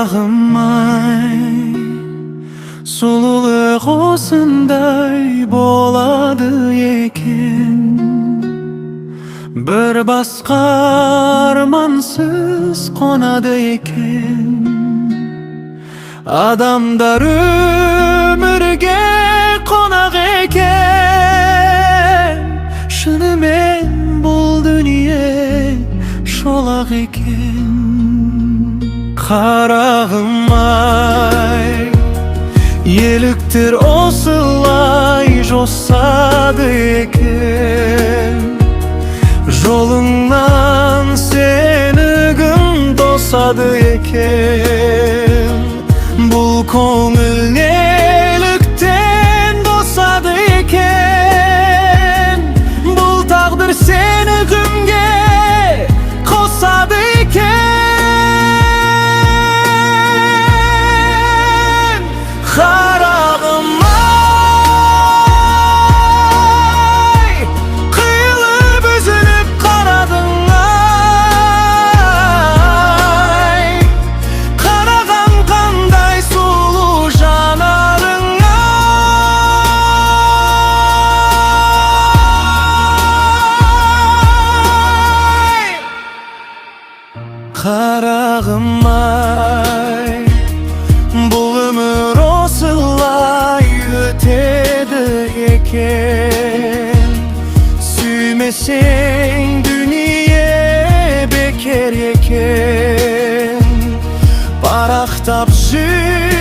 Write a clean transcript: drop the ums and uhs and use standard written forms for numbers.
Қарағым ай, сұлулық осындай болады екен. Бір басқа армансыз қонады екен. Адамдар өмірге қонақ екен. Шынымен, бұл дүние шолақ екен. Қарағым ай, еліктер осылай жосады екен. Жолыңнан сені кім тосады екен? Бұл көңіл неліктен босады екен? Бұл тағдыр сені кімге қосады екен? Қарағым ай, қиылып, үзіліп қарадың ай. Қараған қандай сұлу жанарың ай. Қарағым ай, бұл өмір осылай өтеді екен. Сүймесең, дүние бекер екен. Парақтап жүр.